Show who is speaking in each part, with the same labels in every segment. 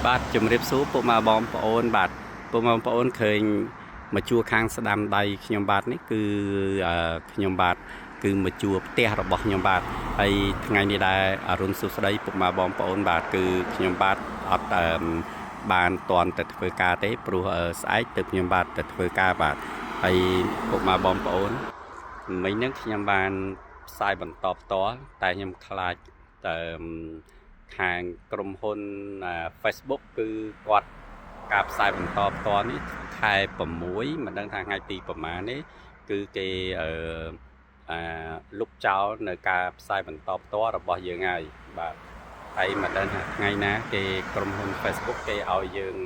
Speaker 1: បាទជំរាបសួរពុកម៉ែបងប្អូនបាទពុកម៉ែបងប្អូនឃើញមកជួរខាងស្ដាំដៃខ្ញុំបាទនេះគឺអឺខ្ញុំបាទគឺមកជួរផ្ទះរបស់ខ្ញុំបាទហើយថ្ងៃនេះដែរអរុណសួស្តីពុកម៉ែបងប្អូនបាទគឺខ្ញុំបាទអត់អឺបានតន់ទៅធ្វើការទេព្រោះស្អែកទៅខ្ញុំបាទទៅធ្វើការបាទហើយពុកម៉ែបងប្អូនមិញហ្នឹងខ្ញុំបានផ្សាយបន្តផ្ទាល់តែខ្ញុំខ្លាចតែ ខាងក្រុមហ៊ុន Facebook គឺគាត់ការផ្សាយបន្តផ្ទាល់នេះខែ6មិនដឹងថាថ្ងៃទីប្រហែលនេះគឺគេអឺអាលុបចោលនៅការផ្សាយបន្តផ្ទាល់របស់យើងហើយបាទហើយមិនដឹងថាថ្ងៃណាគេក្រុមហ៊ុន Facebook គេឲ្យយើង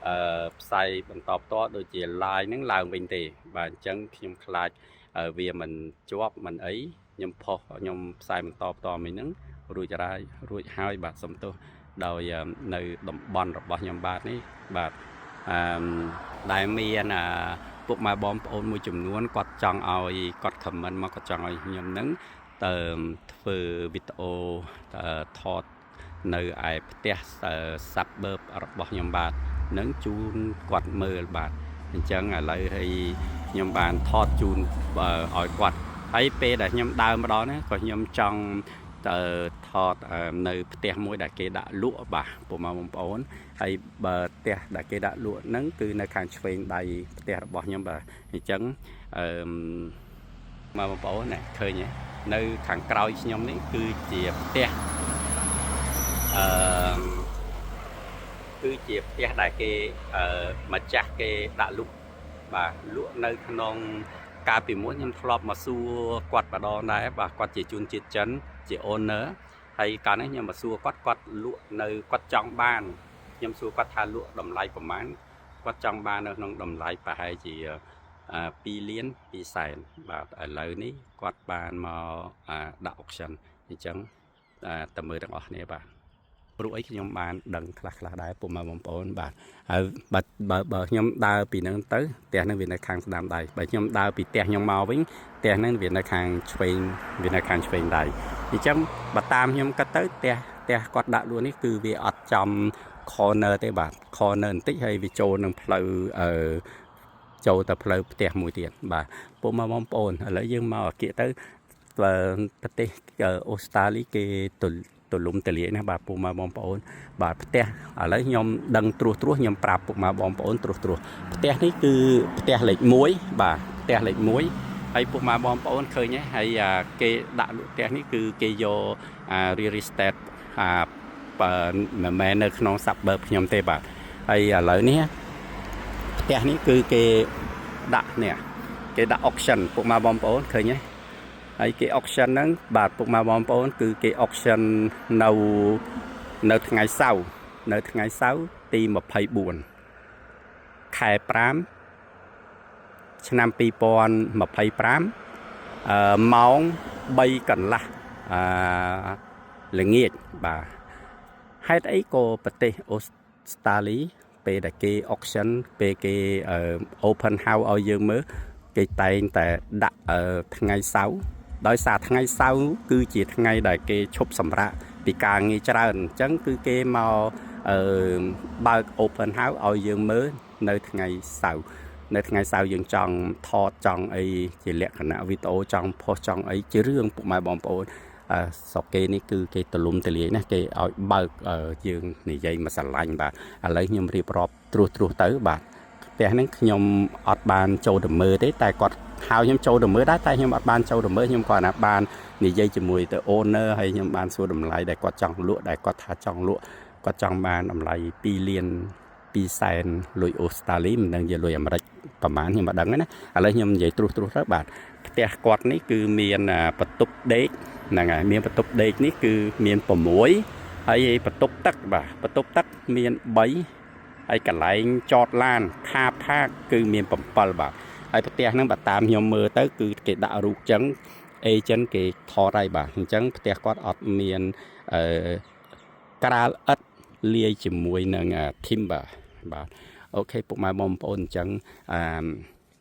Speaker 1: អឺផ្សាយបន្តផ្ទាល់ដូចជា live ហ្នឹងឡើងវិញទេបាទអញ្ចឹងខ្ញុំខ្លាចវាមិនជាប់មិនអីខ្ញុំផុសខ្ញុំផ្សាយបន្តផ្ទាល់មិញហ្នឹង រួចរាយរួចហើយបាទសំទោសដោយនៅតំបន់របស់ខ្ញុំបាទនេះបាទអឺដែលមានអាពុកម៉ែបងប្អូនមួយចំនួនគាត់ចង់ឲ្យគាត់ comment មកគាត់ចង់ឲ្យខ្ញុំនឹងទៅធ្វើវីដេអូថតនៅឯផ្ទះ suburb របស់ខ្ញុំបាទនឹងជូនគាត់មើលបាទអញ្ចឹងឥឡូវឲ្យខ្ញុំបានថតជូនឲ្យគាត់ហើយពេលដែលខ្ញុំដើរមកដល់ណាក៏ខ្ញុំចង់ទៅថតនៅផ្ទះមួយដែលគេដាក់លក់បាទពុកម៉ែបងប្អូនហើយបើផ្ទះដែលគេដាក់លក់ហ្នឹងគឺនៅខាងឆ្វេងដៃផ្ទះរបស់ខ្ញុំបាទអញ្ចឹងអឺមកបងប្អូនណាឃើញទេនៅខាងក្រោយខ្ញុំនេះគឺជាផ្ទះអឺគឺជាផ្ទះដែលគេអឺម្ចាស់គេដាក់លក់បាទលក់នៅក្នុងកាលពីមុនខ្ញុំធ្លាប់មកសួរគាត់ម្ដងដែរបាទគាត់ជាជនជាតិចិនជា owner ហើយកាលនេះខ្ញុំមកសួរគាត់គាត់លក់នៅគាត់ចង់បានខ្ញុំសួរគាត់ថាលក់តម្លៃប្រមាណគាត់ចង់បាននៅក្នុងតម្លៃប្រហែលជា2លាន2សែនបាទឥឡូវនេះគាត់បានមកដាក់ auction អញ្ចឹងតើមើលទាំងអស់គ្នាបាទព្រោះអីខ្ញុំបានដឹងខ្លះខ្លះដែរពុកម៉ែបងប្អូនបាទហើយបើបើបើខ្ញុំដើរពីហ្នឹងទៅផ្ទះហ្នឹងវានៅខាងស្ដាំដៃបើខ្ញុំដើរពីផ្ទះខ្ញុំមកវិញផ្ទះហ្នឹងវានៅខាងឆ្វេងវានៅខាងឆ្វេងដៃអញ្ចឹងបើតាមខ្ញុំគិតទៅផ្ទះផ្ទះគាត់ដាក់លក់នេះគឺវាអត់ចំ corner ទេបាទ corner បន្តិចហើយវាចូលនឹងផ្លូវអឺចូលទៅផ្លូវផ្ទះមួយទៀតបាទពុកម៉ែបងប្អូនឥឡូវយើងមកអាគៀកទៅប្រទេសអូស្ត្រាលីគេទលំទលាយណាបាទពុកម៉ែបងប្អូនបាទផ្ទះឥឡូវខ្ញុំដឹងត្រួសត្រាសខ្ញុំប្រាប់ពុកម៉ែបងប្អូនត្រួសត្រាសផ្ទះនេះគឺផ្ទះលេខ1បាទផ្ទះលេខ1ហើយពុកម៉ែបងប្អូនឃើញទេហើយគេដាក់លក់ផ្ទះនេះគឺគេយកអា real estate អាមិនមែននៅក្នុង suburb ខ្ញុំទេបាទហើយឥឡូវនេះផ្ទះនេះគឺគេដាក់នេះគេដាក់ auction ពុកម៉ែបងប្អូនឃើញទេហើយគេ auction ហ្នឹងបាទពុកម៉ែបងប្អូនគឺគេ auction នៅនៅថ្ងៃសៅរ៍នៅថ្ងៃសៅរ៍ទី24ខែ5ឆ្នាំ2025អឺម៉ោង3កន្លះអឺល្ងាចបាទហេតុអីក៏ប្រទេសអូស្ត្រាលីពេលដែលគេ auction ពេលគេ open house ឲ្យយើងមើលគេតែងតែដាក់ថ្ងៃសៅរ៍ដោយសារថ្ងៃសៅរ៍គឺជាថ្ងៃដែលគេឈប់សម្រាកពីការងារច្រើនអញ្ចឹងគឺគេមកអឺបើក open house ឲ្យយើងមើលនៅថ្ងៃសៅរ៍នៅថ្ងៃសៅរ៍យើងចង់ថតចង់អីជាលក្ខណៈវីដេអូចង់ផុសចង់អីជារឿងពុកម៉ែបងប្អូនអឺស្រុកគេនេះគឺគេទលំទលាយណាស់គេឲ្យបើកយើងនិយាយមកស្រឡាញ់បាទឥឡូវខ្ញុំរៀបរាប់ត្រួសត្រាសទៅបាទផ្ទះហ្នឹងខ្ញុំអត់បានចូលទៅមើលទេតែគាត់ហៅខ្ញុំចូលទៅមើលដែរតែខ្ញុំអត់បានចូលទៅមើលខ្ញុំគាត់ណាបាននិយាយជាមួយទៅ owner ហើយខ្ញុំបានសួរតម្លៃដែលគាត់ចង់លក់ដែលគាត់ថាចង់លក់គាត់ចង់បានតម្លៃ2លាន2សែនលុយអូស្ត្រាលីមិនដឹងជាលុយអាមេរិកប្រហែលខ្ញុំមិនដឹងទេណាឥឡូវខ្ញុំនិយាយត្រួសត្រាសទៅបាទផ្ទះគាត់នេះគឺមានបន្ទប់ដេកហ្នឹងហើយមានបន្ទប់ដេកនេះគឺមាន6ហើយបន្ទប់ទឹកបាទបន្ទប់ទឹកមាន3ហើយកន្លែងចតឡាន car park គឺមាន7បាទហើយផ្ទះហ្នឹងបើតាមខ្ញុំមើលទៅគឺគេដាក់រូបចឹង agent គេថតហើយបាទអញ្ចឹងផ្ទះគាត់អត់មានអឺក្រាលឥដ្ឋលាយជាមួយនឹង timber បាទ OK ពុកម៉ែបងប្អូនអញ្ចឹងអឺ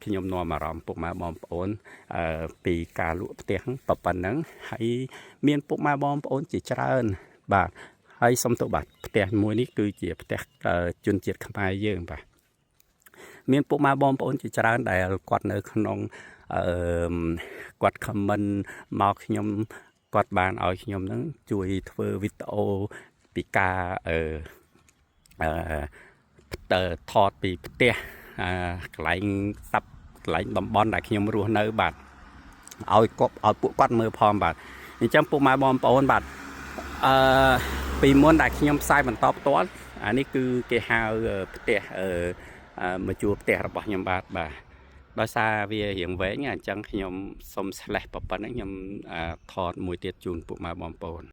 Speaker 1: ខ្ញុំនាំអារម្មណ៍ពុកម៉ែបងប្អូនអឺពីការលក់ផ្ទះប៉ុណ្ណឹងហើយមានពុកម៉ែបងប្អូនជាច្រើនបាទ ហើយសុំទោសបាទផ្ទះមួយនេះគឺជាផ្ទះអឺជនជាតិខ្មែរយើងបាទមានពុកម៉ែបងប្អូនជាច្រើនដែលគាត់នៅក្នុងអឺគាត់ comment មកខ្ញុំគាត់បានឲ្យខ្ញុំនឹងជួយធ្វើវីដេអូពីការអឺអឺទៅថតពីផ្ទះអាកន្លែងសັບកន្លែងតំបន់ដែលខ្ញុំរស់នៅបាទឲ្យគាត់ឲ្យពួកគាត់មើលផងបាទអញ្ចឹងពុកម៉ែបងប្អូនបាទអឺពីមុនដែលខ្ញុំផ្សាយបន្តផ្ទាល់អានេះគឺគេហៅផ្ទះអឺមកជួលផ្ទះរបស់ខ្ញុំបាទបាទដោយសារវារៀងវែងអញ្ចឹងខ្ញុំសុំ slash ប៉ុណ្ណឹងខ្ញុំថតមួយទៀតជូនពុកម៉ែបងប្អូន។